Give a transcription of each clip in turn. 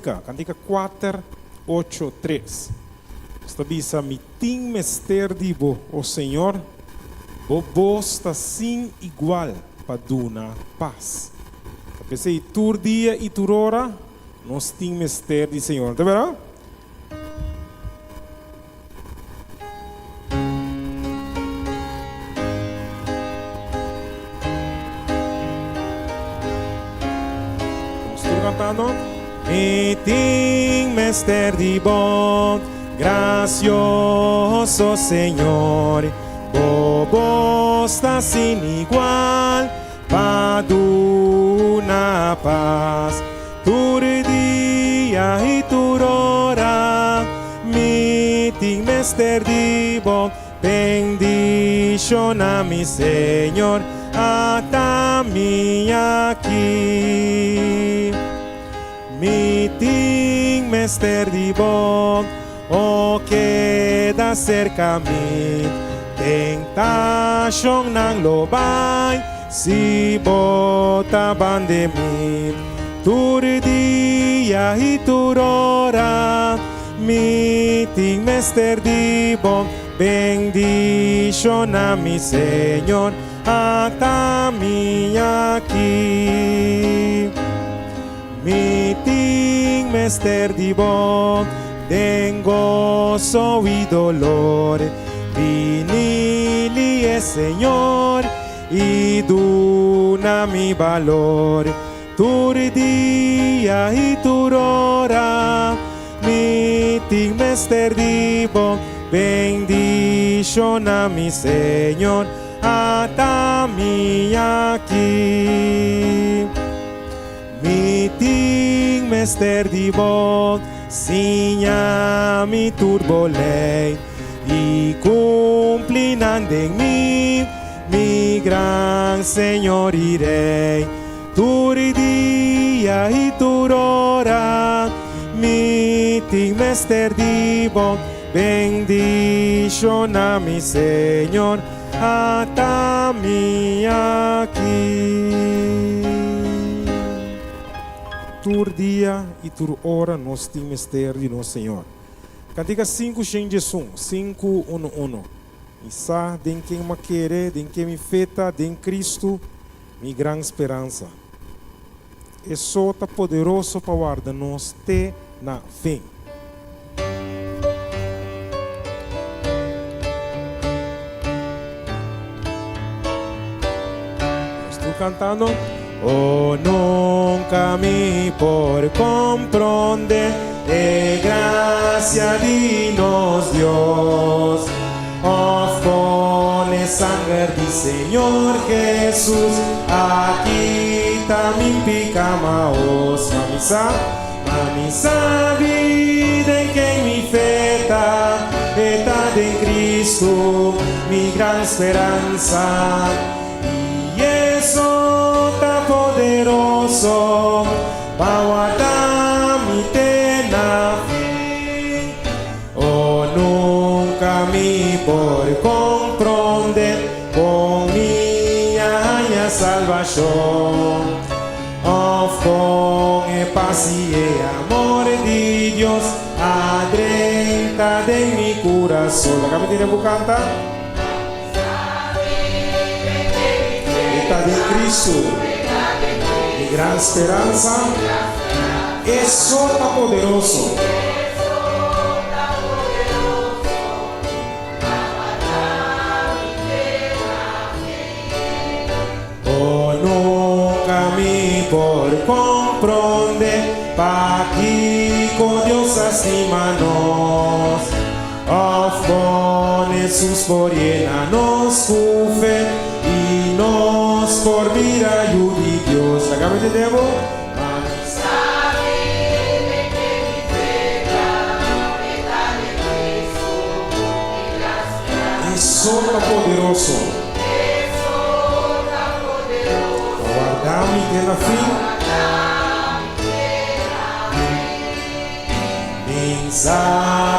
kantika, kantika kuater, ocho, tres. Nos ta bisa, Mi tin mester di bo, o Señor, bo bos ta sin igual pa duna pas. Ta p'esei tur dia i tur ora nos tin mester di Señor. No ta berdad? Nos tur cantando. Mi tin mester di bo, gracioso Señor, bo bos ta sin igual pa duna pas. Tur dia i tur ora mi tin mester di bo, bendiciona mi Señor, ata mi aki. Mi tin mester di bo, o keda serka mi, tentacionnan lo bai si bo ta bande mi. Tur dia i tur ora mi tin mester di bo, bendiciona mi Señor, ata mi aki. Mi tin mester di bo den goso i dolor. Bini li'e Señor i duna mi balor. Tur dia i tur ora mi tin mester di bo. Bendiciona mi Señor, ata mi aki. Mi tin mester di bo, siña mi tur bo lei i cumpli nan den mi, mi gran Señor i Rey. Tur dia i tur ora mi tin mester di bo, bendiciona mi Señor. Ata mi aki. Tur dia i tur ora nos tin mester di nos Señor. Kantika sinku shen djesun, sinku unu unu. Mi sa den ken m'a kere, den ken mi fe ta, den Kristu, mi gran speransa. E so ta poderoso pa warda nos te na fin. Nos tur cantando. Oh, nunca mi por comprende e gracia di nos Dios, of con e sanger di Señor Jesus a kita mi pica maos. Ma mi sa, ma mi sabi den ken mi fe ta, e ta den Cristo, mi gran speransa. I eso ta poderoso pa warda mi te na fin. Oh, nunca mi por comprende con mi a haña salvacion, of con e paz y e amor di Dios a drenta den mi curason. Laga mi tene bu canta. E ta den Cristo, mi gran speransa. E so ta poderoso. Oh, nunca mi por comprende pakico Dios a stima nos. Of con Hesus por yena nos cu fe y nos por bira yu di Dios. Laga mi tende bo. Ma mi sabi de que mi fe ta e ta den Cristo, mi gran speransa. E sol ta poderoso. E sol ta poderoso. Pa warda mi te na fin. Pa warda mi te na fin. Min sa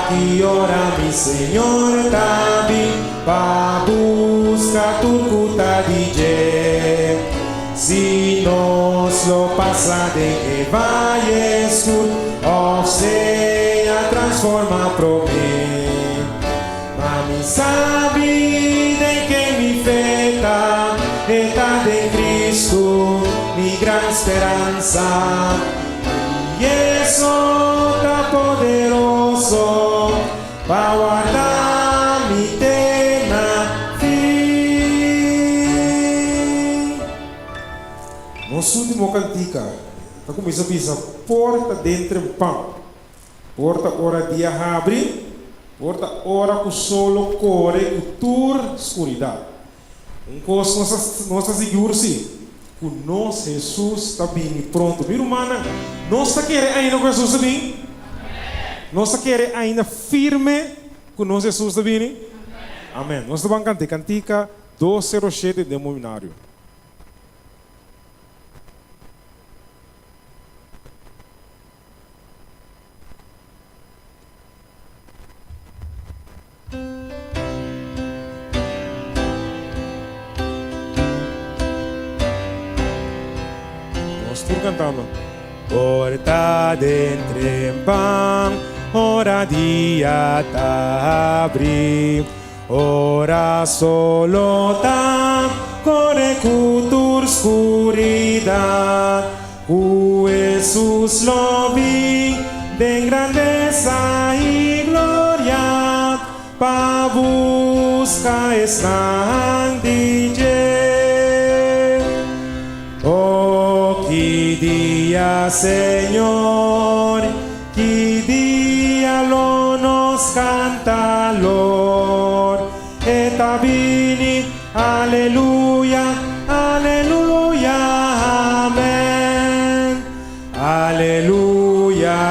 ki ora mi Señor ta bin pa buska tur ku ta di dje. Si nos lo pasa den e vaye skur. forma promé. Ma mi sabi den ken mi fe ta, e ta den Cristo, mi gran speransa. I e so ta poderoso pa warda mi te na fin. Nos último kantika ta kuminsá bisa Por ta den trempan. Por ta ora dia habri, por ta ora ku solo kore ku tur skuridat. Un kos nos ta nos ta sigur si, ku nos Hesus ta bini pronto. Mi rumannan, nos ta kere ainda ku Hesus ta bini? Nos ta kere ainda firme ku nos Hesus ta bini? Amen. Nos ta ban kanta e kantika 207 den mominario. Nos tur cantando. Porta den trempan, ora dia ta abri. Ora solo ta kore ku tur skuridat, ku Hesus lo bin den grandesa i gloria pa buska esnan di dje. O ki dia, Señor! Ki dia lo nos canta Lord e ta bini Aleluya Aleluya Amen Aleluya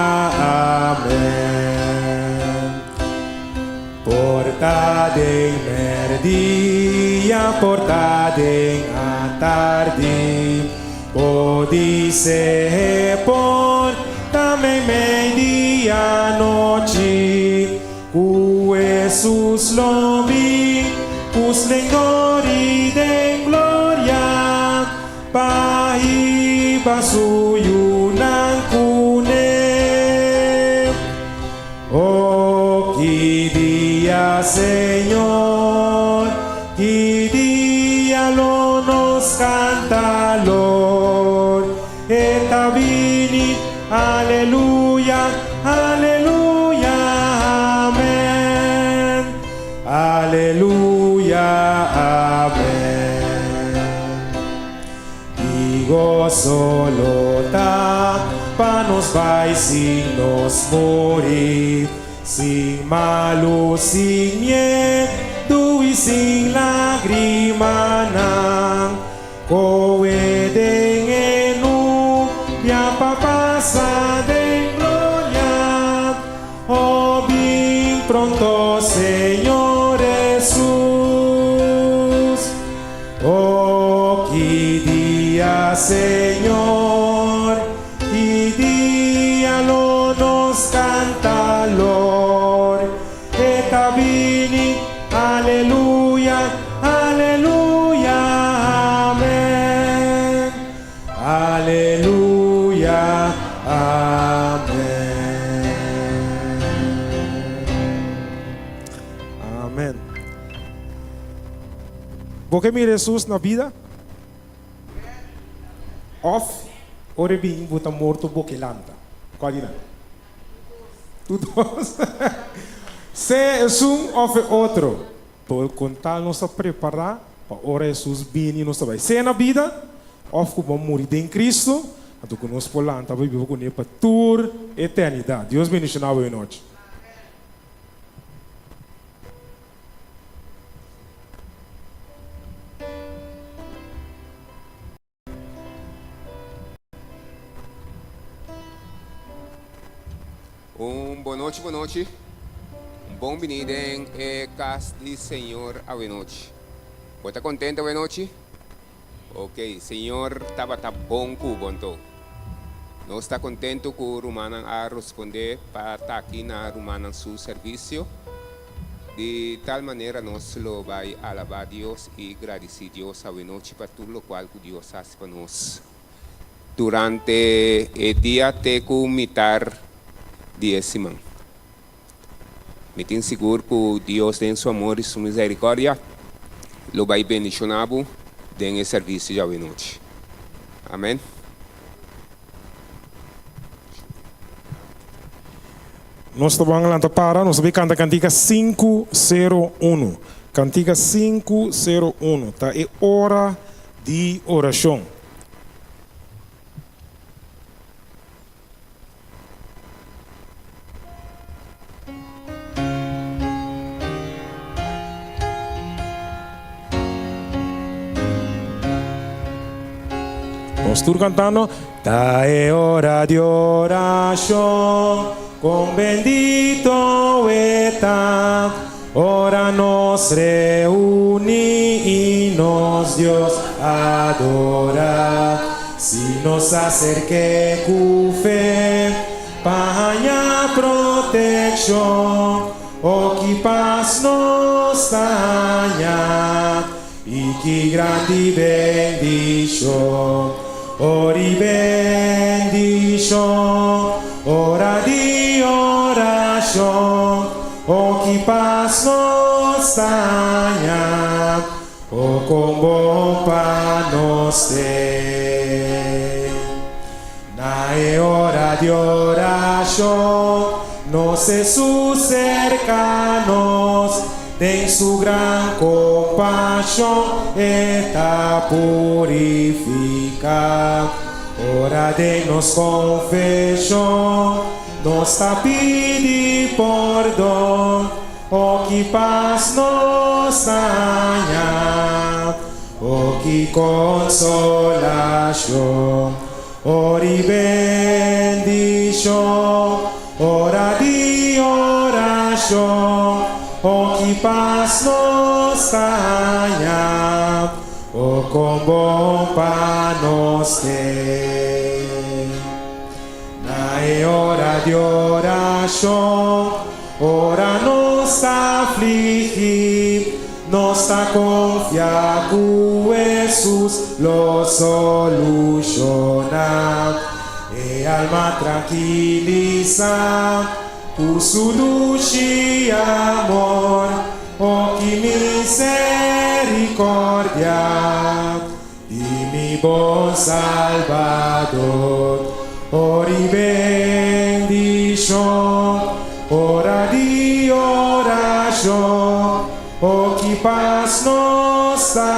Amen Por ta den merdia por ta den atardi. Podisé por ta meimei di anochi ku Hesus lo bin ku splendor i den gloria pa hiba su yunan kuné. O ki dia, Señor, ki dia lo nos canta Lord, e ta bini, aleluya, aleluya, amen, aleluya, amen. Ki goso lo ta pa nos bai sin nos muri, sin malu, sin miedu i sin lagrimanan. Koe den e nubia pa pasa den gloria. O bin pronto, Señor Hesus. Oh, ki dia, Señor, ki dia lo nos canta Lord, e ta bini, aleluya, aleluya, amen, aleluya, amen. Amen. Bo ke mira Hesus na bida? Of ora e bin bo ta morto bo ke lanta? Kua di nan? Tur dos. Sea esun of e otro. Por kon tal nos ta prepara pa ora Hesus bini nos ta bai sea na bida of ku bo a muri den Cristo, anto ku nos por lanta pa biba kuné pa tur eternidat. Dios bendiciona bo e nochi. Un bon nochi, bon nochi. Un bon bini den e cas di Señor awe nochi. Bo ta contento awe nochi? Ok, Señor tabata bon cu bo anto. Nos ta contento cu rumannan a rosponde pa ta aki na rumannan su servicio. Di tal manera nos lo bay alaba Dios y gradici Dios awenochi pa tur locual cu Dios haci pa nos durante e dia te cu mitar di e siman. Mi tin sigur ku Dios den su amor i su miserikòrdia lo bai bendishoná bo den e servisio djawe nochi. Amèn. Nos ta ban lanta para, nos ta bay canta cantica 501. Cantica 501 ta e ora di oracion. Nos tur cantando. Ta e ora di oracion, con bendito e ta, ora nos reuni y nos Dios adora. Si nos acerk'é cu fe, pa haña proteccion, O ki pas nos ta haña i ki grandi bendishon! Ora i bendishon, ora di orashon. O ki pas nos ta haña, o kon bon pa nos te! Na e ora di orashon, nos Hesus serka nos, den su gran kompashon e ta purifiká. Ora den nos konfeshon nos ta pidi pordon, o ki pas nos ta haña, o ki konsolashon! Ora i bendishon, ora di orashon, o ki pas nos ta haña, o kon bon pa nos te. Na e ora di orashon, ora nos ta afligí, Nos ta konfia ku Hesus lo solushoná e alma trankilisá ku su dushi amor. O ki miserikordia di mi bon Salbador! Ora i bendishon, ora di orashon. O ki pas nos ta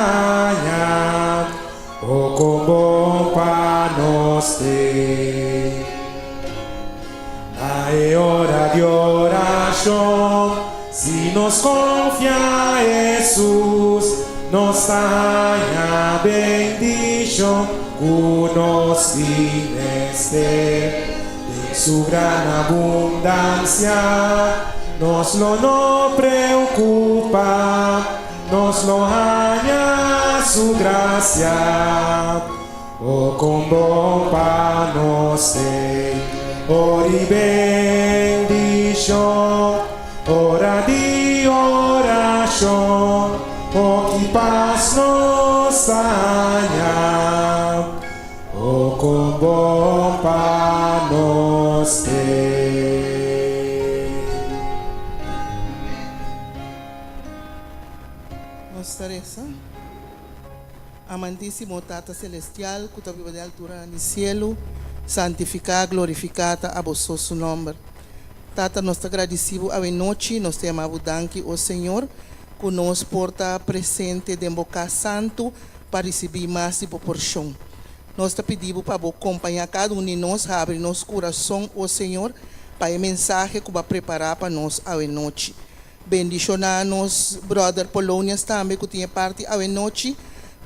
haña, o kon bon pa nos te. Na e ora di orashon, si nos konfia Hesus, nos ta haña bendishon ku nos tin mester. Den su gran abundansia nos lo no preocupa, nos lo haña su gracia. O con bon pa nos tei, ora i bendicion, ora di oracion, o ki pas nos ta haña. O kon bon pa nos te. Nos ta resa. Amantísimo Tata Celestial ku ta biba den alturanan di sielu, santifiká, glorifiká ta abo so su nòmber. Tata, nos ta gradisí bo awe nochi, nos ta yama bo danki, o Señor, ku nos por ta presente den bo kas santu pa risibí mas di bo porshon. Nos ta pidi bo pa bo kompañá kada un di nos, habri nos kurason, o Señor, pa e mensahe ku bo a prepará pa nos awe nochi. Bendishoná nos bròder Polonius tambe ku tin e parti awe nochi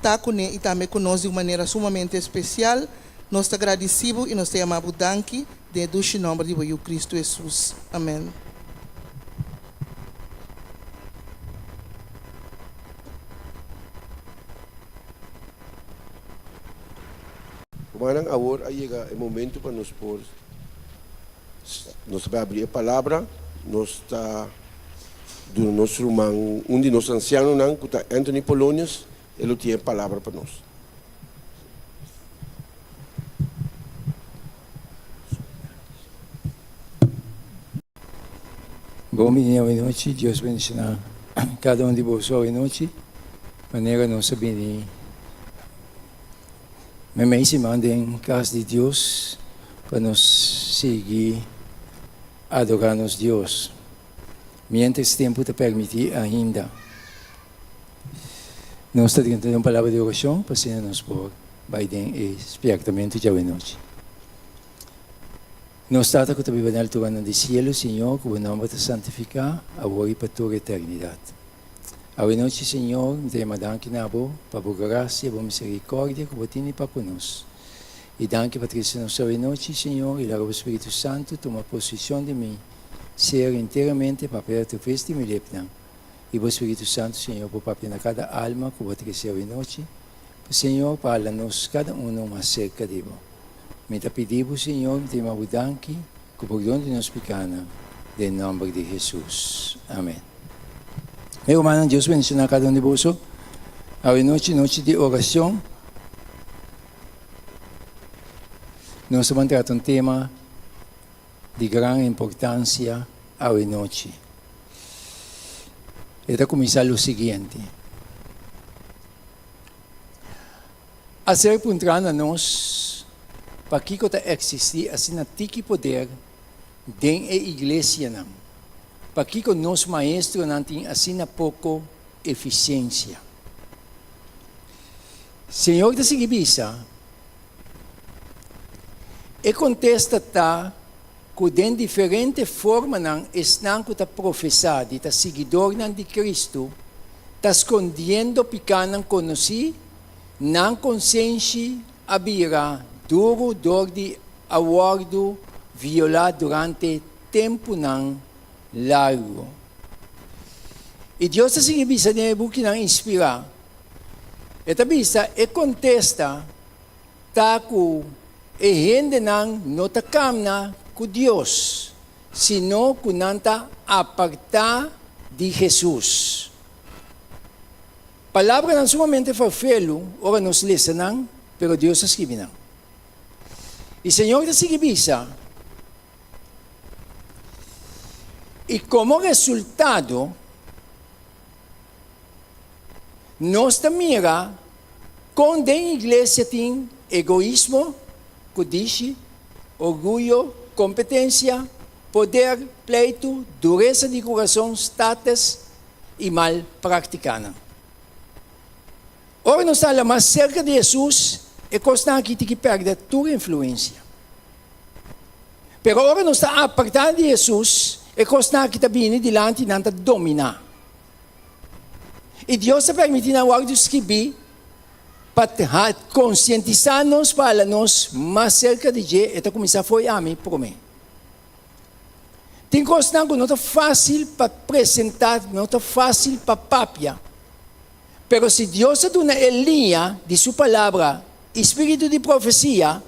ta kuné i tambe ku nos di un manera sumamente spesial. Nos ta gradisí bo i nos ta yama bo danki den e dushi nòmber di bo Yu Kristu Hesus. Amèn. Rumannan, awor a yega e momento pa nos por nos ta bai abri e palabra. Nos ta duna nos ruman, un di nos ansianonan ku ta Anthony Polonius, e lo tin e palabra pa nos. Bon bini awe nochi, Dios bendiciona cada un di boso awe nochi, manera nos a bini meimei siman den cas di Dios pa nos sigui adora nos Dios, mientras tempo ta permiti ainda. Nos ta drenta den un palabra di oracion pa asina nos por bay den e spiertamento djawe nochi. Nos Tata ku ta biba den alturanan di sielu, Señor, ku bo nòmber ta santifiká, awor i pa tur eternidat. Awe nochi, Señor, mi ta yama danki na bo pa bo grasia, bo miserikòrdia ku bo tini pa ku nos. I danki pa trese nos awe nochi, Señor, i laga bo Spiritu Santu tuma posishon di mi ser enteramente papia atraves di mi lepnan. I bo Spiritu Santu, Señor, por papia na kada alma ku bo a trese awe nochi. Señor, pa hala nos kada uno mas serka di bo. Mi ta pidi bo, Señor, mi ta yama bo danki ku pordon di nos pikanan, den nòmber di Hesus. Amen. Mi rumannan, Dios bendishoná kada un di boso. Awe nochi, nochi di orashon, nos ta ban trata un tema di gran importansia awe nochi. E ta kuminsá lo siguiente. A ser puntrá na nos pakiko ta eksistí asina tiki poder den e iglesianan, pakiko nos maestronan tin asina poko efisiensia. Señor ta sigui bisa, E kontesta ta ku den diferente formanan esnan ku ta profesá di ta siguidornan di Kristu ta skondiendo pikánan konosí, nan konsenshi a bira duru dor di a wòrdu violá durante tempunan largu. I Dios ta sigui bisa den e bukinan inspirá. E ta bisa e kontesta ta ku e hendenan no ta kamna ku Dios, sino ku nan ta apartá di Hesus. Palabranan sumamente ferfelu ora nos lesa nan, pero Dios a skibi nan. I Señor ta sigui bisa, I komo resultado, Nos ta mira kon den iglesia tin egoismo, kudishi, orguyo, kompetensia, poder, pleitu, duresa di kurason, status i mal praktikanan. Ora nos ta hala mas serka di Hesus, e kosnan aki tin ki pèrdè tur influensia. Pero ora nos ta apartá di Hesus, e kosnan aki ta bini dilanti i nan ta dominá. I Dios a permití nan wòrdu skibí pa konsientisá nos pa hala nos mas serka di dje. E ta kuminsá fo'i ami promé. Tin kosnan ku no ta fásil pa presentá, no ta fásil pa papia. Pero si Dios a duna e liña di su Palabra i spiritu di profesia,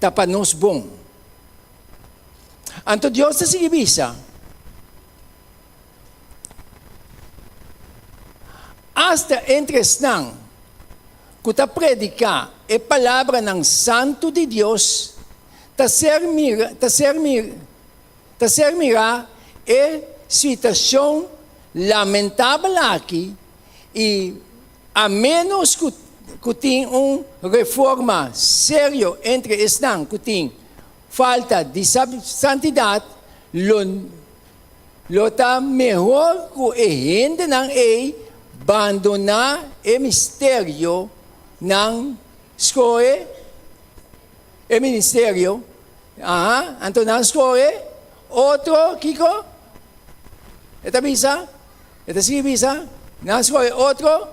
ta pa nos bon. Anto Dios ta sigui bisa. Asta entre esnan ku ta prediká e palabranan santu di Dios ta ser ta ser ta ser mirá e situashon lamentabel aki i a ménos ku ku tin un reforma serio entre esnan ku tin falta di santidat lo Lo ta mehor ku e hendenan ei bandoná e misterio nan skohe, e ministerio, aha, anto nan skohe otro, kiko? E ta bisa, e ta sigui bisa, nan skohe otro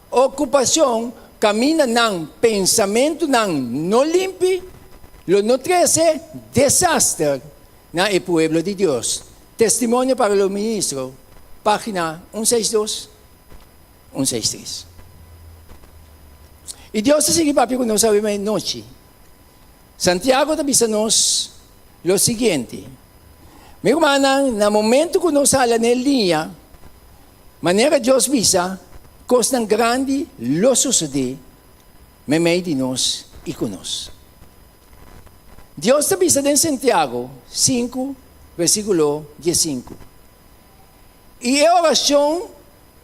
okupashon kaminda nan pensamentunan no limpi, lo no trese desaster Na e pueblo di Dios. Testimonio para los ministros, página un seis dos, un seis tres. I Dios ta sigui papia ku nos awe nochi. Santiago ta bisa nos lo siguiente, Mi rumannan, na momento ku nos hala na e liña, manera Dios bisa, kosnan grandi lo sosodé meimei di nos i ku nos. Dios ta bisa den Santiago sinku, versíkulo diesinku. I e orashon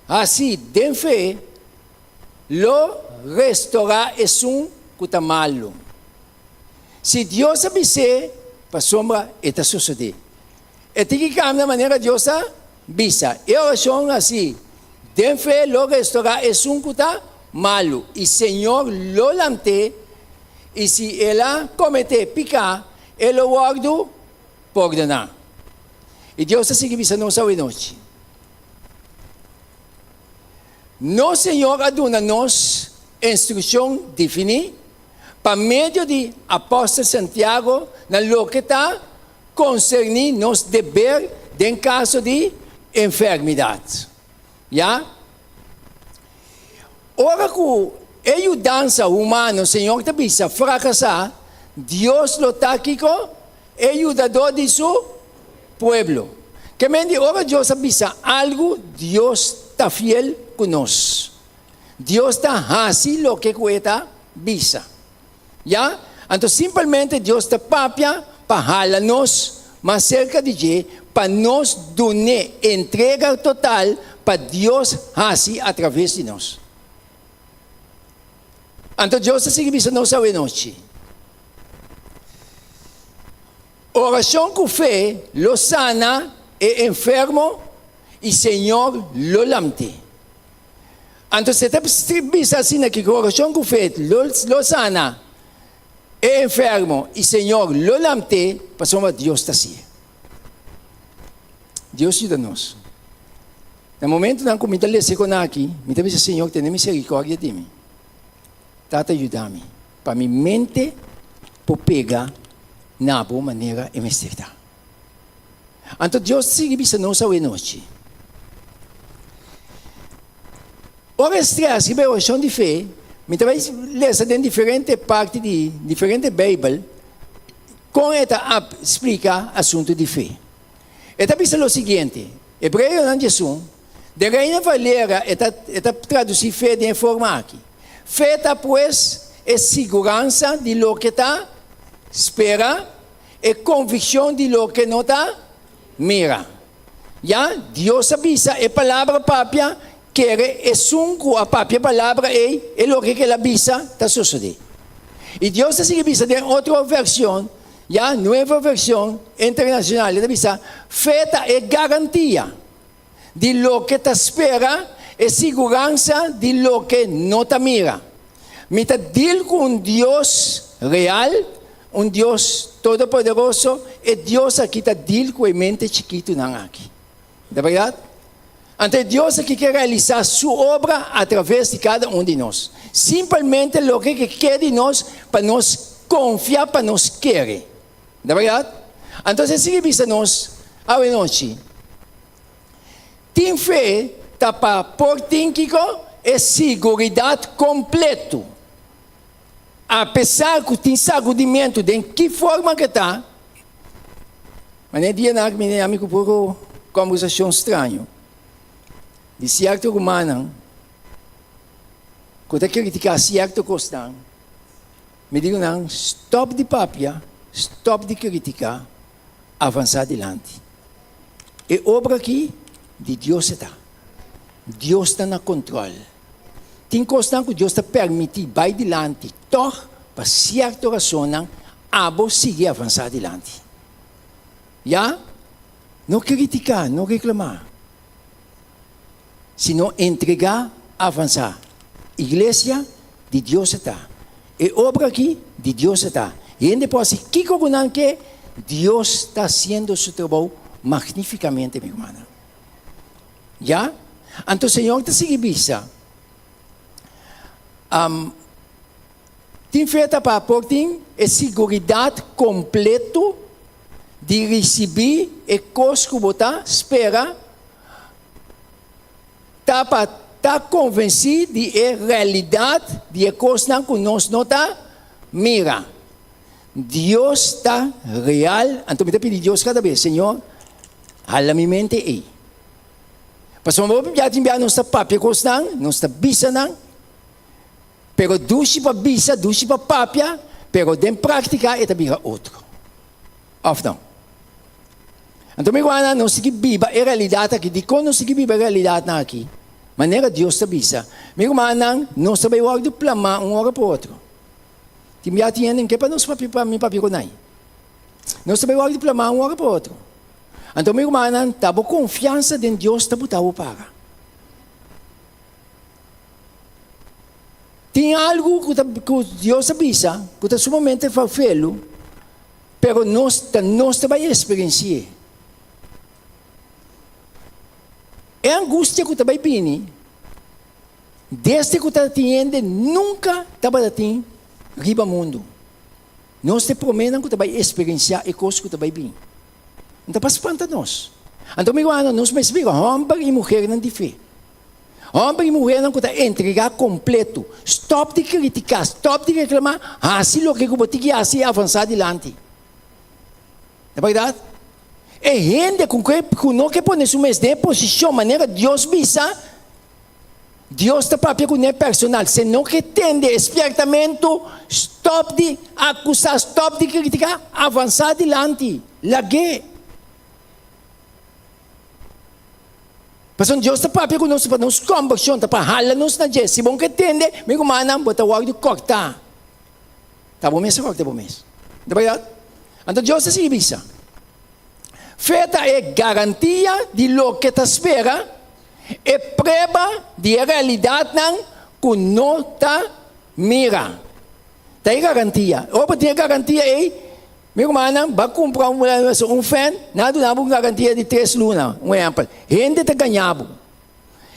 hasí den fe lo restorá esun ku ta malu. Si Dios a bis'é, pasobra e ta sosodé. E tin ki kambia manera Dios a bisa. E orashon hasí den fe lo restorá esun ku ta malu, i Señor lo lant'é, i si el a kometé piká, e lo wòrdu pordoná. I Dios ta sigui bisa nos awenochi, Nos Señor a duna nos instrukshon definí pa medio di apòstel Santiago na loke ta konserní nos deber den kaso di enfermidat. Ya. Ora ku e yudansa humano, Señor ta bisa, frakasá, Dios lo ta kiko? E yudadó di su pueblo. Ke men di ora Dios a bisa algu, Dios ta fiel ku nos. Dios ta hasi loke ku e ta bisa. Ya? Anto simpelmente Dios ta papia pa hala nos mas serka di dje, pa nos dun'é entrega total pa Dios hasi atraves di nos. Anto Dios ta sigui bisa nos awenochi, Orashon ku fe lo sana e enfermo i Señor lo lamt'é. Anto se ta bisa asina ki orashon ku fe lo sana e enfermo i Señor lo lamt'é, pasobra Dios ta hasié. Dios yuda nos. Na momentonan ku mi ta lesa e kona aki, mi ta bisa, Señor, tene misericordia di mi. Tata yuda mi pa mi mente por pega na bo manera e mester ta. Anto Dios ta sigui bisa nos awe nochi, Ora e stress riba e orashon di fe, mi ta bai lesa den diferente parti di diferente Beibel kon e ta splika asuntu di fe. E ta bisa lo siguiente, Hebreonan diesun, den Reina Valera e ta e ta tradusí fe den e forma aki, Fe ta pues e siguransa di loke ta spera, E konvikshon di loke no ta mira. Ya, Dios a bisa e palabra papia, kere esun ku a papia e palabra ei, e loke ku el a bisa ta sosodé. I Dios ta sigui bisa den otro vershon, ya, Nueva Versión Internacional, e ta bisa, Fe ta e garantia di loke ta spera, e siguransa di loke no ta mira. Mi ta deal ku un Dios real, un Dios todopoderoso, e Dios aki ta deal ku e mente chikitunan aki. Ta bèrdat? Anto e Dios aki ke realisá su obra atraves di kada un di nos. Simpelmente loke ke ke di nos pa nos konfia, pa nos kere. Ta bèrdat? Anto e sigui bisa nos awenochi, Tin fe ta pa por tin kiko? E siguridat kompleto. Apesar ku tin sagudimentu den ki forma ke ta, manera dianan aki mi den ami ku poko kòmbersashon straño di sierto rumannan ku ta kritiká sierto kosnan, mi di ku nan, stòp di papia, stòp di kritiká, avansá dilanti. E obra aki di Dios e ta. Dios ta na kontròl. Tin kosnan ku Dios ta permití bai dilanti, tòg pa sierto rasonnan abo sigui avansá dilanti. Ya, no kritiká, no reklamá, sino entregá, avansá. Iglesia di Dios e ta. E obra aki di Dios e ta. Hende por hasi kiko ku nan ke, Dios ta hasiendo su trabou magnífikamente, mi rumannan. Ya? Anto Señor ta sigui bisa, um, tin fe ta pa por tin e siguridat kompleto di risibí e kos ku bo ta spera, ta pa ta konvensí di e realidat di e kosnan ku nos no ta mira. Dios ta real, anto mi ta pidi Dios kada bes, Señor, hala mi mente ei. Pasobra hopi bia tin bia nos ta papia kosnan, nos ta bisa nan, pero dushi pa bisa, dushi pa papia, pero den práktika e ta bira otro. Òf no? Anto mi rumannan, nos tin ki biba e realidat aki. Dikon nos tin ki biba e realidatnan aki? Manera Dios ta bisa. Mi rumannan, nos ta bai wòrdu plamá un ora pa otro. Tin bia tin hende ke pa nos papia pa mi papia ku nan. Nos ta bai wòrdu plamá un ora pa otro. Anto mi rumannan, ta bo konfiansa den Dios ta buta bo para. Tin algu ku ta ku Dios a bisa ku ta sumamente farfelu, pero nos ta nos ta bai eksperensi'é. E angustia ku ta bai bini desde ku ta tin hende nunka tabata tin riba mundu. Nos ta e proménan ku ta bai eksperensiá e kos ku ta bai bini. No ta pa spanta nos. Anto mi rumannan, nos mester bira hòmber i muhernan di fe. Hòmber i muhernan ku ta entregá kompletu. Stòp di kritiká, stòp di reklamá, hasi loke ku bo tin ki hasi i avansá dilanti. Ta bèrdat? E hende ku ke ku no ke pone su mes den e posishon manera Dios bisa, Dios ta papia kuné personal. Si no ke tende e spièrtamentu, stòp di akusá, stòp di kritiká, avansá dilanti, lag'é. Pasobra Dios ta papia ku nos pa nos kombershon, ta pa hala nos na dje. Si bo no ke tende, mi rumannan, bo ta wòrdu kòrtá. Ta bo mes a kòrta bo mes. Ta bèrdat? Anto Dios ta sigui bisa, Fe ta e garantia di loke ta spera, e prueba di e realidatnan ku no ta mira. Ta e garantia. Ora bo tin e garantia ei, Mi rumannan, ba kumpra un un fèn, nan a duna bo un garantia di tres luna, un ehèmpel. Hende ta gaña bo.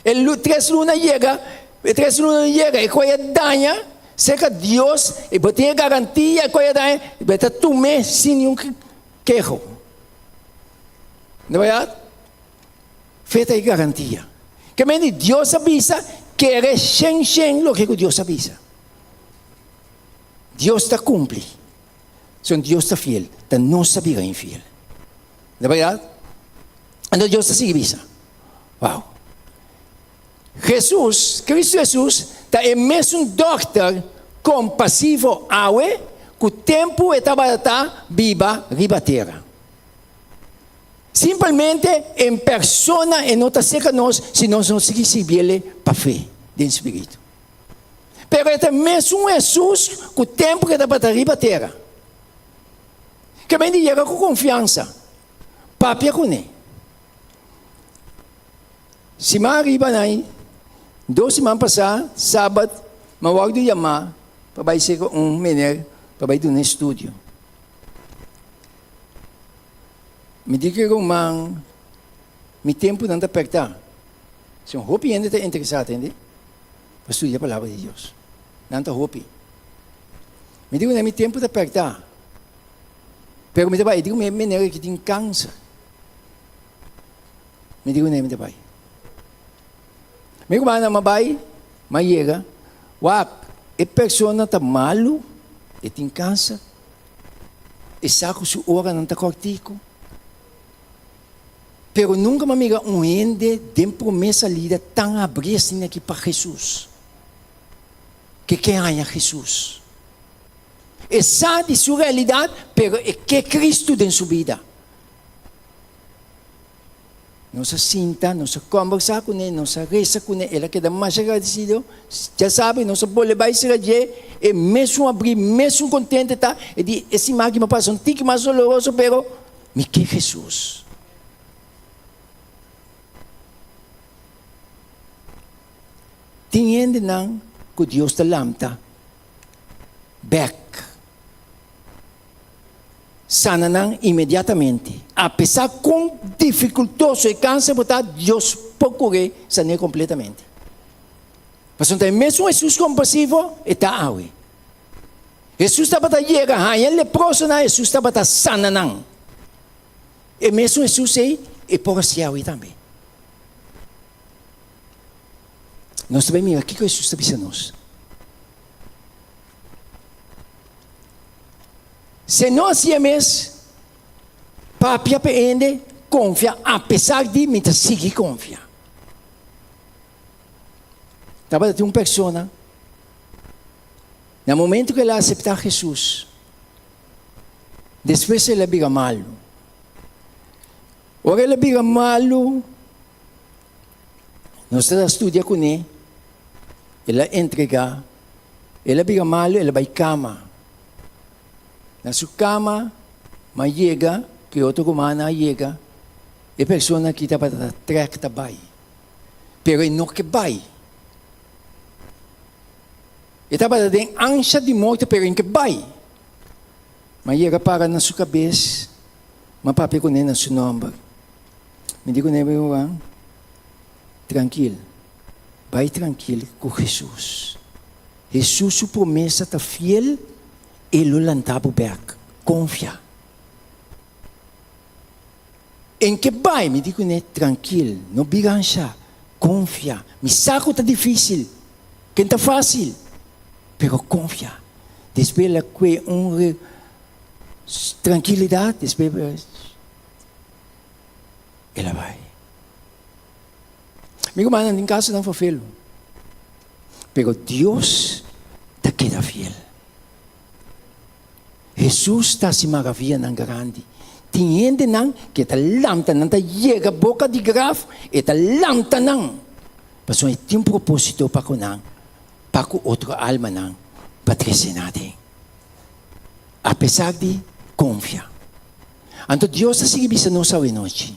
E tres luna yega, e tres luna no yega, e koi a daña, serka Dios, e bo tin e garantia, e koi a daña, bo ta tum'é sin niun keho. No bèrdat? Fe ta e garantia. Ke men di Dios a bisa, kere shen shen loke ku Dios a bisa. Dios ta kumpli. Son Dios ta fiel, ta nos ta bira infiel. Ta berdad? Anto Dios ta sigui bisa, Wow! Jesus, Cristo Jesus, ta e mesun dokter kompasivo awe ku tempu e tabata ta biba riba tera. Simpelmente en persona e no ta serka nos si nos no sigui sirbiele pa fe den spiritu. Pero e ta mesun Hesus ku tempu ku e tabata riba tera. Ke men di yega ku konfiansa, papia kuné. Siman ariba nai, dos siman pasá, sabat, mi a wòrdu yamá pa bai serka un mener pa bai duna estudio. Mi di ku e ruman, mi tempunan ta pèrtá. Si un hopi hende ta interesá, tende? Pa studia palabra di Dios. Nan ta hopi. Mi di ku mi tempu ta pèrtá. Pero mi ta bai. E di ku mi e manera ki tin kanser. Mi di ku mi ta bai. Mi rumannan a bai, mi a yega. Wak, e persona ta malu, e tin kanser. E sa ku su oranan ta kòrtiku. Pero nunka mi a mira un hende den promé salida tan abrí asina aki pa Hesus, ke ke haña Hesus. E sa di su realidat, pero e ke Kristu den su bida. Nos a sinta, nos a kòmbersá kuné, nos a resa kuné, el a keda masha agradesido. Dja sabi, nos a bolbe bai sera dje, e mesun abrí, mesun kontente ta, e di, e siman aki mi a pasa un tiki mas doloroso, pero Mi ke Hesus. Tin hendenan ku Dios ta lamta bek, sana nan inmediatamente. Apesar kon difikultoso e kanser por ta, Dios por kore san'é kompletamente. Pasobra ta e mesun Hesus kompasivo e ta awe. Hesus tabata yega haña leprosonan, Hesus tabata sana nan. E mesun Hesus ei, e por hasi awe tambe. Nos ta bai mira kiko Hesus ta bisa nos. Se no hasi e mes, papia pa e hende, konfia apesar di mi ta sigui konfia. Tabata tin un persona. Na momento ku el a aseptá Hesus, despues el a bira malu. Ora el a bira malu, nos ta studia kuné, el a entregá, el a bira malu, el a bai kama. Na su kama, m'a yega, ku e otro rumannan a yega, e persona aki tabata ta trèk ta bai, pero e no ke bai. E tabata den ansha di morto, pero e no ke bai. M'a yega para na su kabes, m'a papia kuné na su nòmber. Mi di kuné, Ruman, trankil, bai trankil ku Hesus. Hesus su promesa ta fiel, e lo lanta bo bèk. Konfia. En ke bai? Mi di kuné, Trankil, no bira ansha. Konfia. Mi sa ku ta difísil, ke no ta fásil, pero konfia. Despues el a kue un trankilidat, despues el a bai. Mi rumannan tin kasonan fafelu, pero Dios ta keda fiel. Hesus ta hasi maravianan grandi. Tin hendenan ku e ta lanta nan, ta yega boka di graf, e ta lanta nan, pasobra e tin un propósito pa ku nan, pa ku otro almanan pa trese nan aden. Apesar di konfia. Anto Dios ta sigui bisa nos awenochi.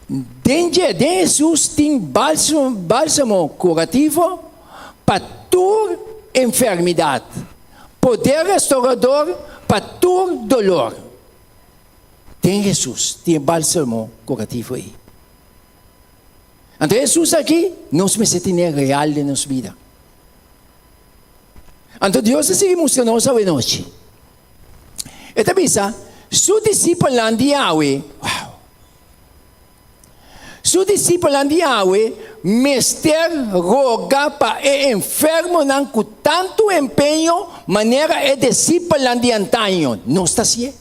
Den dje, den Hesus tin bálsamo kurativo pa tur enfermidat, poder restaurador pa tur dolor. Den Hesus tin e bálsamo kurativo ei. Anto Hesus aki nos mester tene real den nos bida. Anto Dios ta sigui mustra nos awenochi. E ta bisa su disipelnan di awe, wow! Su disipelnan di awe mester roga pa e enfermonan ku tantu empeño manera e disipelnan di antaño. Nos ta hasié?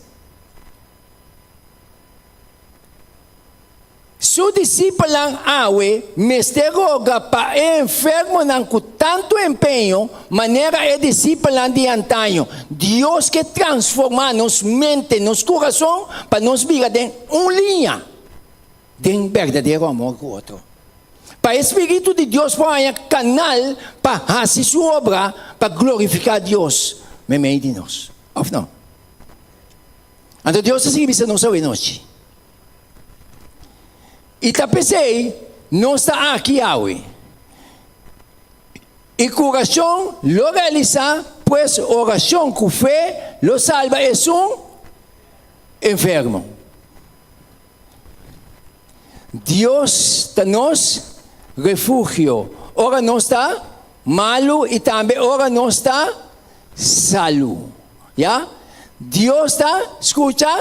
Su disipelnan awe mester roga pa e enfermonan ku tantu empeño manera e disipelnan di antaño. Dios ke transformá nos mente, nos kurason, pa nos bira den un liña den berdadero amor ku otro. Pa e spiritu di Dios por haña kanal pa hasi su obra pa glorifiká Dios meimei di nos, òf no? Anto Dios ta sigui bisa nos awe nochi. I ta p'esei nos ta aki awe. I kurashon lo realisá, pues orashon ku fe lo salba esun enfermo. Dios ta nos refugio ora nos ta malu i tambe ora nos ta salu. Ya. Dios ta skucha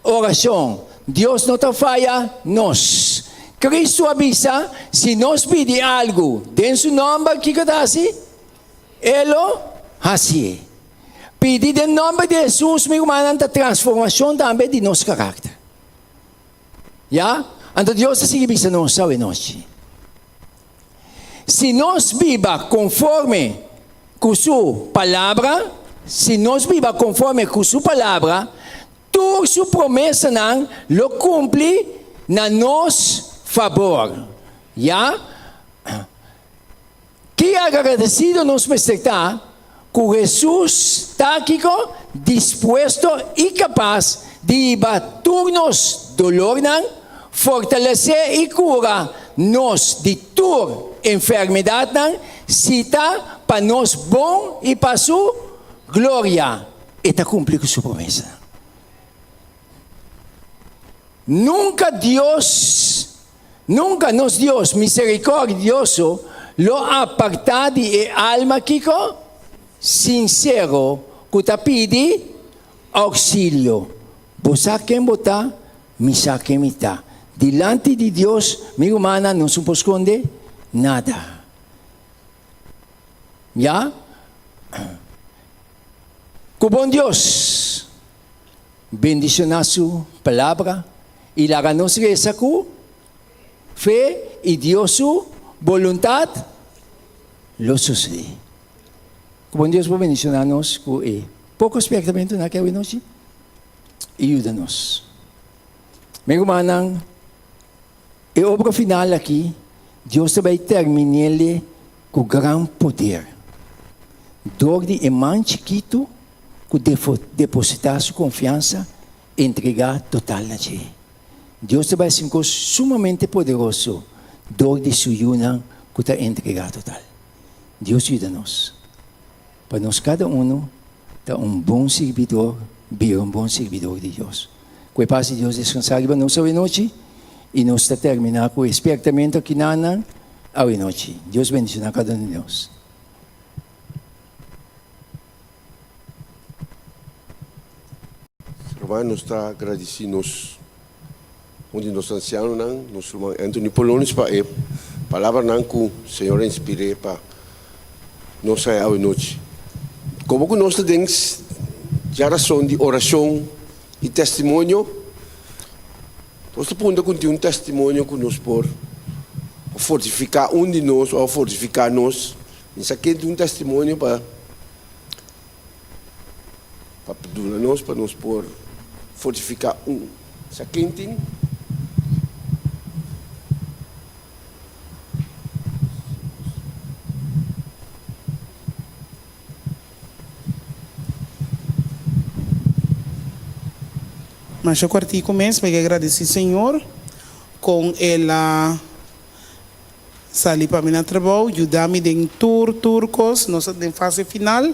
orashon. Dios no ta faya nos. Kristu a bisa, si nos pidi algu den su nòmber, kiko ta hasi? E lo hasié. Pidi den nòmber di Hesus, mi rumannan, ta transformashon tambe di nos karakter. Ya. Anto Dios ta sigui bisa nos awenochi. Si nos biba konforme ku su palabra, si nos biba konforme ku su palabra, tur su promesanan lo kumpli na nos fabor. Ya. Ki agradesido nos mester ta ku Hesus ta kiko? Dispuesto i kapas di hiba tur nos dolornan, fortalesé i kura nos di tur enfermedatnan, si ta pa nos bon i pa su gloria. E ta kumpli ku su promesanan. Nunka Dios, nunka nos Dios miserikòrdioso lo apartá di e alma kiko? Sinsero ku ta pidi ouksilio. Bo sa ken bo ta, mi sa ken mi ta. Dilanti di Dios, mi rumannan, nos no por skonde nada. Ya? Ku bon Dios Bendiciona su palabra y laga nos reza cu fe y Dios su boluntad lo sucede. Cu bon Dios por bendiciona nos cu e poco spiertamentonan aki awe nochi. I yuda nos. Mi rumannan, e obra final aki, Dios ta bai termin'el ku gran poder. Dor di e man chikitu ku depositá su konfiansa, entregá total na dje. Dios ta bai hasi un kos sumamente poderoso dor di su yunan ku ta entregá total. Dios yuda nos pa nos kada unu ta un bon sirbidor, bira un bon sirbidor di Dios. Ku e pas di Dios deskansá riba nos awenochi i nos ta terminá ku e spiertamentu akinanan awenochi. Dios bendishoná kada un di nos. Ruman, nos ta gradisí nos un di nos ansianonan, nos ruman Anthony Polonis pa e palabranan ku Señor a inspir'é pa nos haña awe nochi. Komo ku nos ta den djarason di orashon i testimonio, nos ta punta ku tin un testimonio ku nos por fortifiká un di nos òf fortifiká nos. Mi sa ken tin un testimonio pa. Pa duna nos pa nos por fortifiká un. Sa ken tin? Masha kuartiku mes mi ke gradisí Señor kon el a Sali pa mi na trabou, yuda mi den tur tur kos, nos ta den fase final.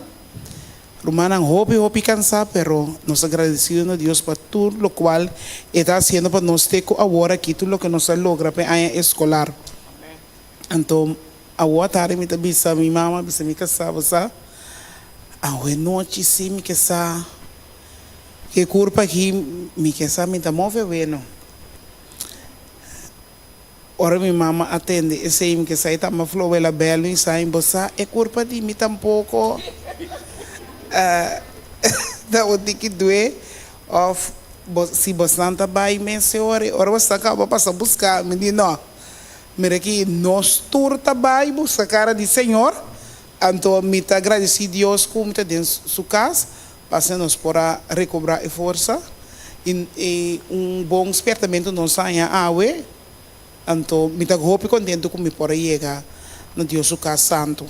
Rumannan hopi hopi kansa pero nos ta gradesido na Dios pa tur lokual e ta hasiendo pa nos te ku awor aki tur loke nos a logra pa e aña eskolar. Anto awor atardi mi ta bisa mi mama, bisa mi kasá, bo sa awe nochi si mi ke sa ke kurpa aki mi ke sa mi ta move weno. Ora mi mama a tende esei mi ke sa e tamba flow el a bel mi sa bo sa e kurpa di mi tampoko ta un tiki due of bo si bosnan ta bai mes e ora ora bosnan kaba pasa buska mi di no mira ki nos tur ta bai buska kara di señor anto mi ta gradisi Dios ku mi ta den su kas pa asina nos por a rekobra e forsa i un bon spiertamentu nos a haña awe, anto mi ta hopi kontentu ku mi por a yega na Dios su kas santu.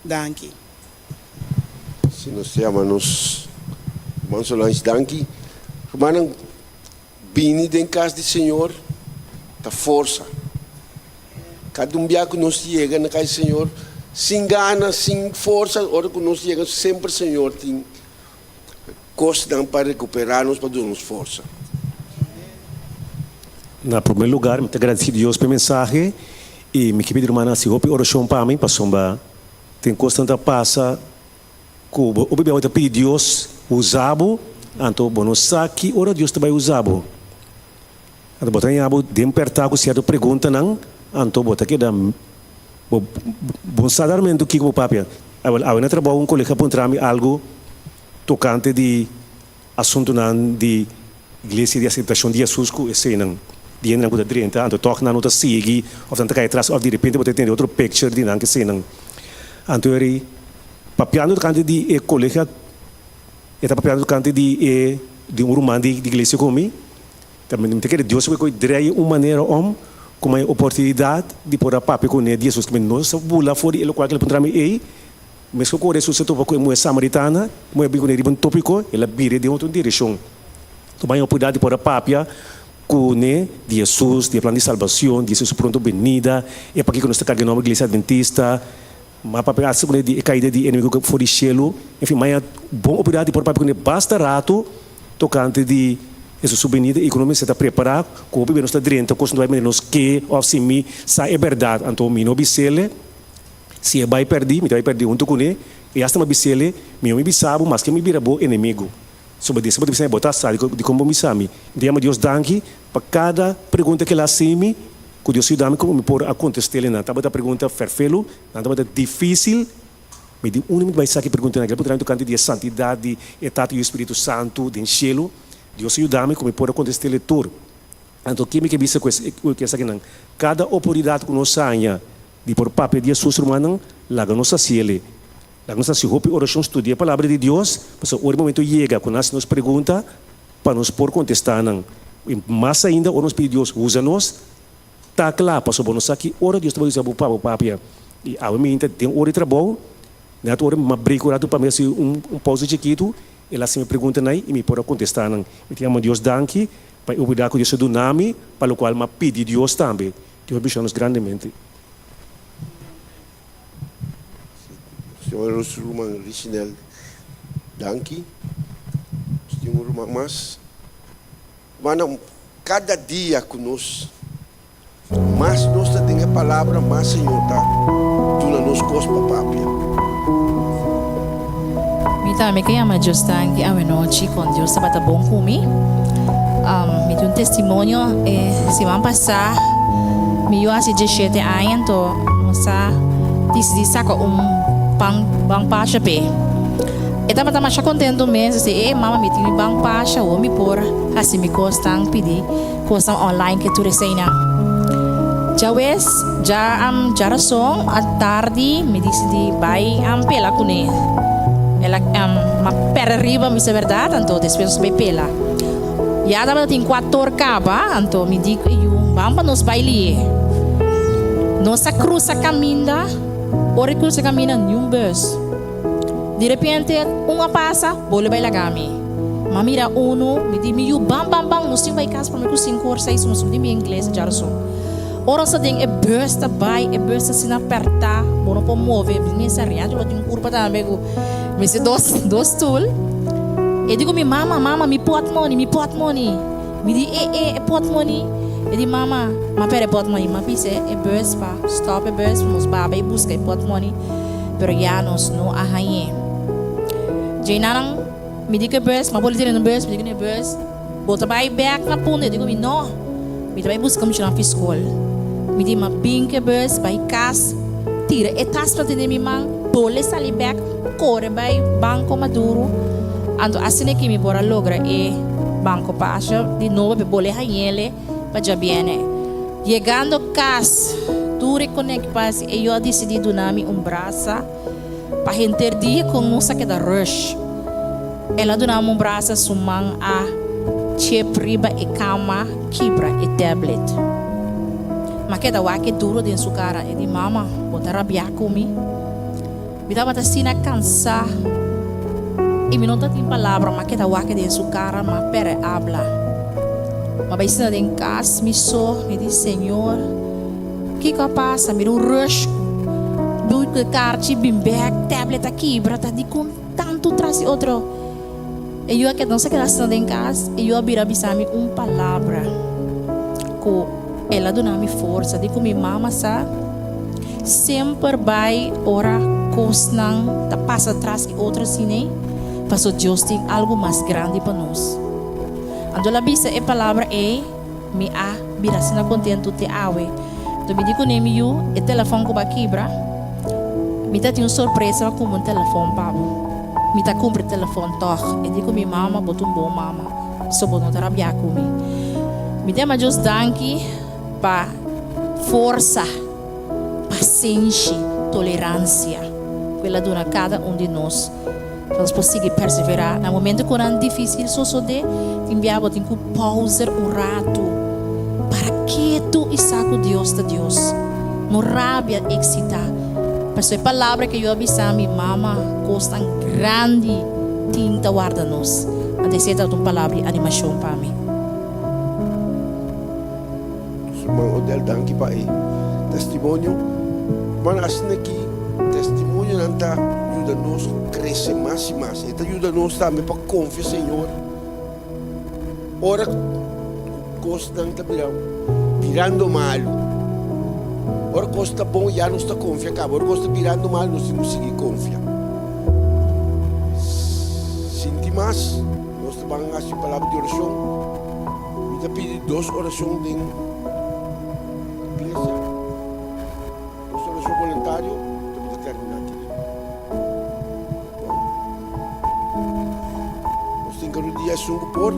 Danki. Si nos ta yama nos ruman Solange danki. Rumannan, bini den kas di Señor ta forsa. Kada un bia ku nos yega na kas di Señor sin gana, sin forsa, ora ku nos yega semper Señor tin kosnan pa rekuperá nos, pa duna nos forsa. Na promé lugar mi ta gradisí Dios pa e mensahe i mi ke pidi rumannan hasi hopi orashon pa mi pasobra tin kosnan ta pasa ku bo hopi bia bo ta pidi Dios usa bo anto bo no sa ki ora Dios ta bai usa bo. Anto bo ta haña bo den pertá ku sierto preguntanan, anto bo ta keda bo bo sa darmentu kiko bo papia. Awel, awe na trabou un kolega a puntra mi algu tokante di asuntunan di Iglesia di Aseptashon di Hesus ku eseinan di hendenan ku ta drenta, anto tòg nan no ta sigui òf nan ta kai atras òf di repente bo ta tende otro picture di nan ku eseinan. Anto eri papiando tokante di e kolega e ta papiando tokante di e di un ruman di iglesia ku mi. Ta mi ta kere Dios ku drei un manera om ku mi oportunidat di por a papia kuné di Jesus ku mi no sa bula for di e lokual ku el a puntra mi ei. Meskos ku ora Jesus a topa ku e muhé samaritana, e muhé a bin kuné riba un topiko, el a bira den otro direkshon. Tuma e oportunidat di por a papia kuné di Jesus, di e plan di salbacion, di su pronto benida, e pakiko nos ta karga e nomber Iglesia Adventista. Ma papia hasta kuné di e kaida di enemigo for di shelu. Enfin, maya bon oportunidat di por papia kuné basta rato tokante di Hesus su benida i ku nos mester ta prepará ku hopi bes nos ta drenta kos no ta bai manera nos ke òf si mi sa e bèrdat anto mi no bis'ele si e bai pèrdí mi ta bai pèrdí huntu kuné i asta mi a bis'ele mihó mi bisa bo maske mi bira bo enemigu so bo dese bo ta bisa mi bo ta sa dikon bo bisa mi mi ta yama Dios danki pa kada pregunta ku el a hasi mi ku Dios yuda mi komo mi por a kontest'ele nan tabata pregunta fèrfelu nan tabata difísil. Mi di unda mi ta bai sa ki preguntanan aki. El puntra mi tokante di e santidat di e Tata, Yu i Spiritu Santu den shelu. Dios a yuda mi ku mi por a kontest'é tur. Anto ke mi ke bisa ku esakinan? Kada oportunidat ku nos haña di por papia di Hesus, rumannan, laga nos hasi el. Laga nos hasi hopi orashon, studia e Palabra di Dios, pasobra ora e momento yega ku nan hasi nos pregunta. pa nos por kontestá nan. I mas ainda ora nos pidi Dios usa nos, ta kla pasobra bo no sa ki ora Dios ta bai usa bo pa bo papia. I awe mi hinta den ora di trabou, nèt ora mi a break un ratu pa mi hasi un pausa chikitu, el a hasi mi preguntanan i mi por a kontestá nan. Mi ta yama Dios danki pa e oportunidat ku Dios a duna mi, pa lokual mi a pidi Dios tambe. Dios bendiciona nos grandemente. Señor nos ruman Richinel danki. Nos tin un ruman mas. Rumannan, kada dia ku nos mas nos ta den e palabra, mas Señor ta duna nos kos pa papia. Mi tambe ke yama Dios danki awenochi kon Dios tabata bon ku mi. Mi tin un testimonio e siman pasá mi yu hasi diesshete aña anto nos a disidí saka un pan ban pasha p'e. E tabata masha kontentu mes e si e mama mi tin mi ban pasha awor mi por hasi mi kosnan pidi Kosnan online ke tur eseinan. Djawes dja djarason atardi mi disidi bai pela kuné. El a m'a pèrdè riba mi sa bèrdat anto despues nos bai pela. Ya tabata tin kuator kaba anto mi di ku e yu ban pa nos bai lié. Nos a krusa kaminda, ora e krusa kaminda niun bus. Di repente un a pasa, bolbe bai laga mi. M'a mira unu, mi di mi yu ban ban ban, nos tin bai kas prome ku sinku or seis, nos di mi ingles djarason. Ora nos ta den e bus ta bai, e bus ta asina apertá, bo no por move, mi mester riantu lo tin kurpa tambe ku mester dos dos stul. E di ku mi mama, mama mi pòtmoni, mi pòtmoni. Mi di e e e pòtmoni. E di mama, m'a pèrdè pòtmoni. M'a bisa e bus pa stòp e bus pa nos baba i buska e pòtmoni. Pero ya nos no a hañ'é. Djeinan, mi di ku e bus, m'a boli tene un bus, mi di ku e bus, bo ta bai bèk na Punda? E di ku mi, no, mi ta bai buska muchanan fi skol. Mi di, m'a bin ku e bus, bai kas, tira e tas ku ta tene mi man, bole sali bèk, kore bai Banko Maduro. Anto asina ki mi por a logra e Banko Pasha di nobo, p'e bole hañ'ele pa djabiene. Yegando kas, tur e konek pas e yo a disidí duna mi un brasa pa henter dia kon nos a keda rush. El a duna mi un brasa su man a chep riba e kama kibra e tablet. M'a keda wak e duro den su kara e di, Mama, bo ta rabiá ku mi? Mi tabata asina kansá i mi no ta tin palabra, m'a keda wak den su kara, m'a pèrdè abla. M'a bai sinta den kas mi so, mi di, Señor, kiko a pasa? Mira un rush ku e karchi bin bèk, tablet a kibra, ta dikon tantu tras di otro? E yu a keda, nos a keda sinta den kas, e yu a bira bisa mi un palabra ku el a duna mi forsa, di ku mi mama sa. Semper bai ora kosnan ta pasa tras di otro asina, paso Dios tin algu mas grandi pa nos. Anto el a bisa e palabra ei, mi a bira asina kontentu te awe. Anto mi di kuné, Mi yu, e telefòn ku bo a kibra, mi ta tin un sorpresa pa kumpra un telefòn pa bo. Mi ta kumpra e telefòn tòg. E di ku mi, Mama, bo ta un bon mama, so bo no ta rabiá ku mi. Mi ta yama Dios danki pa forsa, pasenshi, toleransia ku el a duna kada un di nos pa nos por sigui perseverá. Na momento ku nan difísil sosodé, tin bia bo tin ku pauser un ratu, para ketu i sa ku Dios ta Dios. No rabia eksitá. Pasobra e palabra ku yo a bisa mi mama, kosnan grandi tin ta warda nos. Anto esei tabata un palabra di animashon pa mi. Ruman Odell danki pa e testimonio. Ruman asina ki testimonionan ta yuda nos krese mas i mas. E ta yuda nos tambe pa konfia Señor ora ku kosnan ta bira birando malu. Ora kos ta bon ya nos ta konfia kaba. Ora kos ta birando malu nos tin ku sigui konfia. Sinti mas nos ta ban hasi palabra di orashon. Mi ta pidi dos orashon den iglesia, dos orashon boluntario, ta mi ta termina aki. Nos tin karudia esun ku por.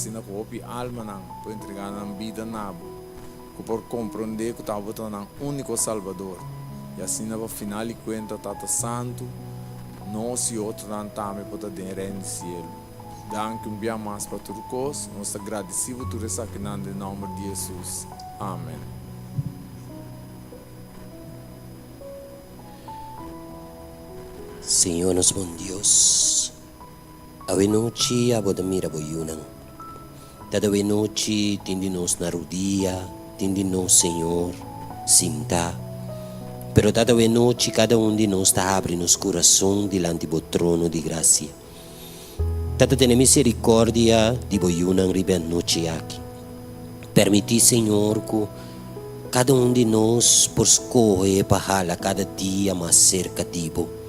asina ku hopi almanan por entregá nan bida na bo, ku por komprondé ku ta bo ta nan úniko Salbador, i asina pa final di kuenta Tata Santu, nos i otronan tambe por ta den Reino di Sielu. Danki un bia mas pa tur kos. Nos ta gradisí bo tur esakinan den nòmber di Hesus. Amen. Señor nos bon Dios, awe nochi abo ta mira bo yunan. Tata awe nochi tin di nos na rudia, tin di nos, Señor, sinta. Pero Tata awe nochi kada un di nos ta habri nos kurason dilanti bo trono di grasia. Tata tene misericordia di bo yunan riba e anochi aki. Permiti, Señor, cu cada un di nos por scohe pa hala cada dia mas cerca di bo.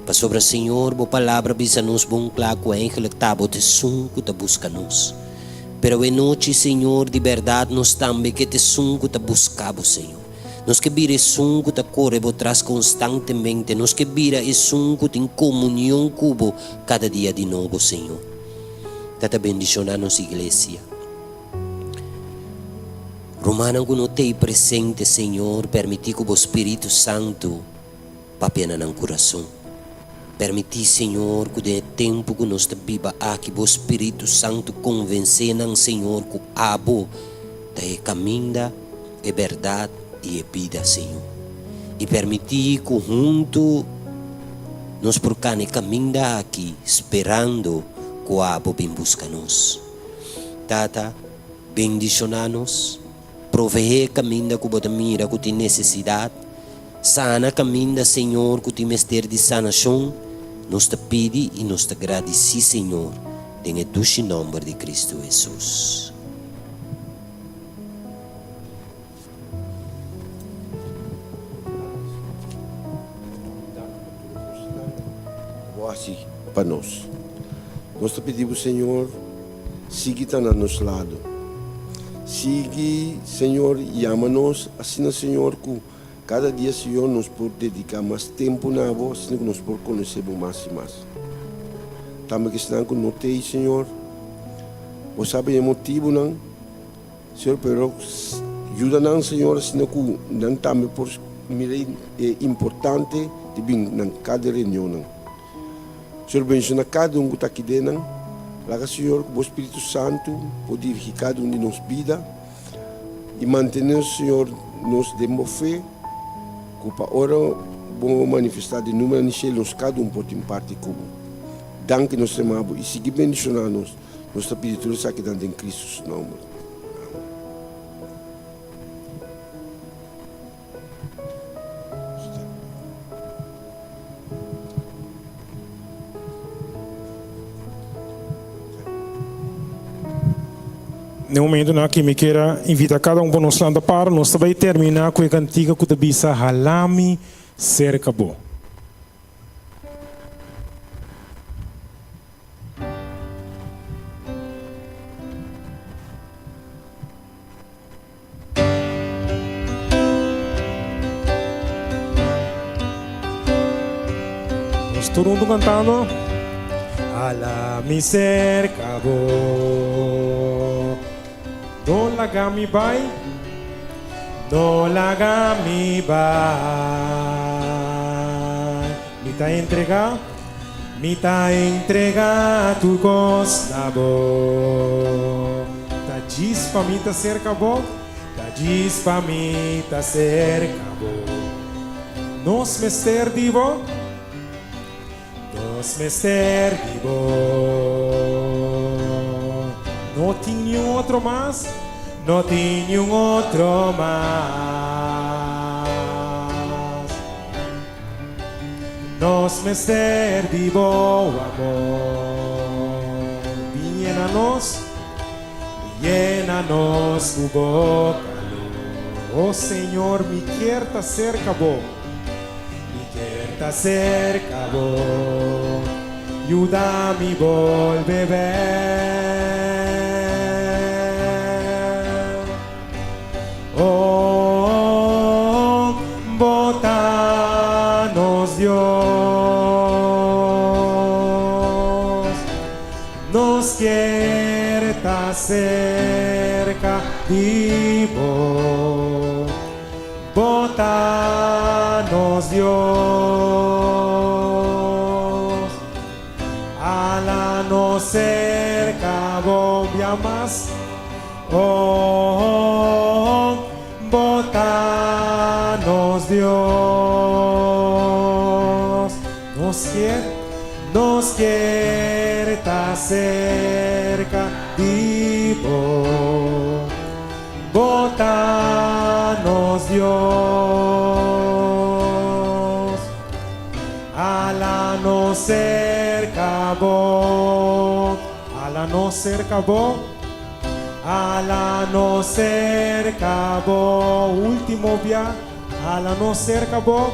Pasobra, Señor, bo palabra bisa nos bon cla cu eigenlijk ta bo ta esun cu ta busca nos. Pero awe nochi, Señor, di berdad nos tambe ke ta esun cu ta busca bo, Señor. Nos ke bira esun ku ta kore bo tras konstantemente. Nos ke bira esun ku tin komunion ku bo kada dia di nobo, Señor. Tata bendishoná nos iglesia. Rumannan ku no t'ei presente, Señor, permití ku bo Spiritu Santu papia na nan kurason. Permití, Señor, ku den e tempu ku nos ta biba aki bo Spiritu Santu konvensé nan, Señor, ku abo ta e kaminda, e bèrdat i e bida, Señor. I permití ku huntu nos por kana e kaminda aki sperando ku abo bin buska nos. Tata, bendishoná nos, proveé kaminda ku bo ta mira ku tin nesesidat, sana kaminda, Señor, ku tin mester di sanashon. Nos ta pidi i nos ta gradisí, Señor, den e dushi nòmber di Kristu Hesus. Bo hasi pa nos. Nos ta pidi bo, Señor, sigui ta na nos lado. Sigui, Señor, yama nos asina, Señor, ku kada dia, Señor, nos por dediká mas tempu na bo, asina ku nos por konosé bo mas i mas. Tambe kesnan ku no t'ei, Señor, bo sabi e motibunan. Señor, pero yuda nan, Señor, asina ku nan tambe por mira e importante di bin nan kada reunionnan. Señor, bendiciona kada un ku ta aki den nan. Laga, Señor, ku bo Spiritu Santu por dirigi kada un di nos bida i mantene, Señor, nos den bo fe, ku pa ora bo manifesta den numenan di shelu, nos kada un por tin parti ku bo. Danki nos tema bo i sigui bendiciona nos. Nos ta pidi tur esakinan den Cristo su nomber. Amen. Na e momentonan aki mi kier a invita cada un pa nos lanta para. Nos ta bay termina cu e cantica cu ta bisa Halami cerca bo. Nos tur huntu kantando. Hala mi serka bo. No laga mi bai, no laga mi bai. Mi ta entrega. Mi ta entrega tur kos na bo. Ta djis pa mi ta serka bo, ta djis pa mi ta serka bo. Nos mester di bo, nos mester di bo. No tin niun otro mas, no tin niun otro mas. Nos mester di bo amor. Bin yena nos, bin yena nos ku bo kalor. Oh Señor, mi kier ta serka bo, mi kier ta serka bo. Yuda mi bolbe bek. Oh, bo ta nos Dios, nos kier ta. serka di bo. Bo ta nos Dios. Hala nos serka bo bia mas. Oh, bo ta nos Dios. Nos kier, nos kier ta serka di bo. Bo ta nos Dios. Hala nos serka bo. Hala nos serka bo. Hala nos serka bo. Último bia. Hala nos serka bo.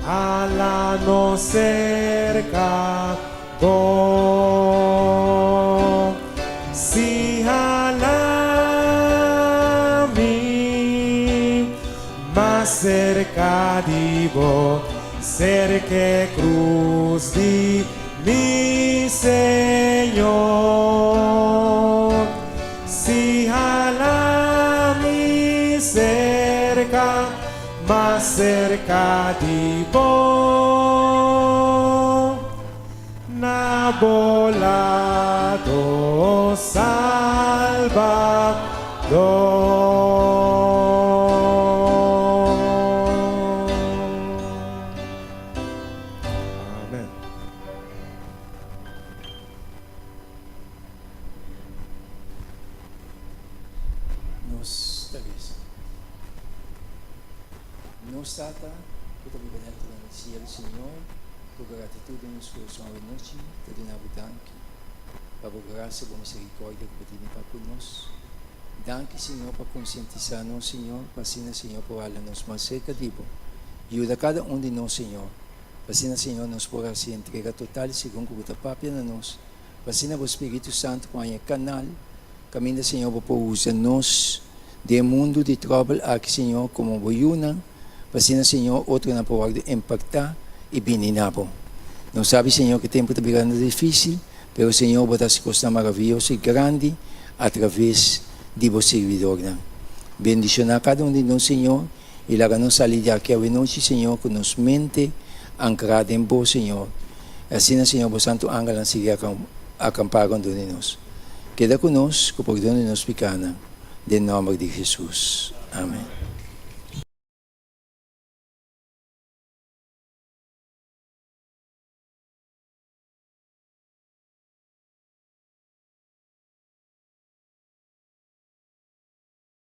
Hala nos serka bo. Si hala mi mas serka di bo, serk'e krus di mi Señor. Si hala mi serka, mas serka di bo. Na bo lado, Salbador. Amen. Nos ta resa. Nos Tata ku ta biba den altura na cielo, Señor, ku gratitud den nos corazon awe nochi ta duna bo danki pa bo gracia, bo misericordia ku bo tene pa ku nos. Danki, Señor, pa concientisa nos, Señor, pa asina, Señor, por hala nos mas cerca di bo. Yuda cada un di nos, Señor, pa asina, Señor, nos por haci entrega total segun ku bo ta papia na nos, pa asina bo Spiritu Santo por haña canal Kaminda, Señor, Bo por usa nos den e mundu di tròbel aki, Señor, komo Bo yunan, pa asina, Señor, otronan por wòrdu impaktá i bini na Bo. Nos sabi, Señor, ku e tempu ta birando difísil, pero, Señor, Bo ta hasi kosnan maravioso i grandi atraves di Bo sirbidornan. Bendishoná kada un di nos, Señor, i laga nos sali di aki awenochi, Señor, ku nos mente ankrá den Bo, Señor. I asina, Señor, Bo santu angelnan sigui akampá rondó di nos. Keda ku nos, ku pordon di nos pikanan, den nòmber di Hesus. Amen.